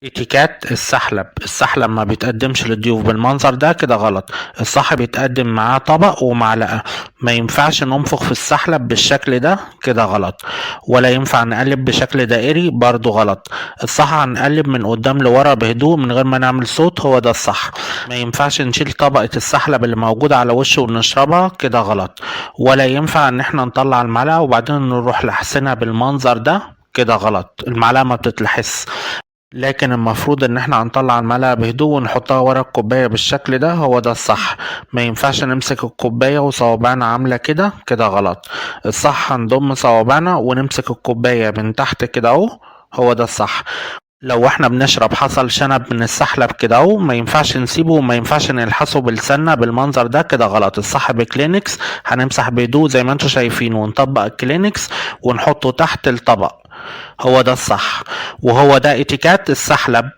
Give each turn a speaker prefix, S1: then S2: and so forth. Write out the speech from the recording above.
S1: اتيكات السحلب. السحلب ما بيتقدمش للضيوف بالمنظر ده، كده غلط. الصح بيتقدم معاه طبق ومعلقة. ما ينفعش ننفخ في السحلب بالشكل ده، كده غلط. ولا ينفع نقلب بشكل دائري، برضو غلط. الصح هنقلب من قدام لورا بهدوء من غير ما نعمل صوت، هو ده الصح. ما ينفعش نشيل طبقة السحلب اللي موجودة على وشه ونشربها، كده غلط. ولا ينفع ان احنا نطلع المعلقة وبعدين نروح لحسنها بالمنظر ده، كده غلط. المعلقة ما بتتلحس، لكن المفروض ان احنا هنطلع المعلقة بهدوء ونحطها ورا الكوباية بالشكل ده، هو ده الصح. ما ينفعش نمسك الكوباية وصوابعنا عاملة كده، كده غلط. الصح هنضم صوابعنا ونمسك الكوباية من تحت كده اهو، هو ده الصح. لو احنا بنشرب حصل شنب من السحلب كده اهو، ما ينفعش نسيبه وما ينفعش نلحسه بلساننا بالمنظر ده، كده غلط. الصح بكلينكس هنمسح بهدوء زي ما انتوا شايفين، ونطبق الكلينكس ونحطه تحت الطبق، هو ده الصح. وهو ده اتيكات السحلب.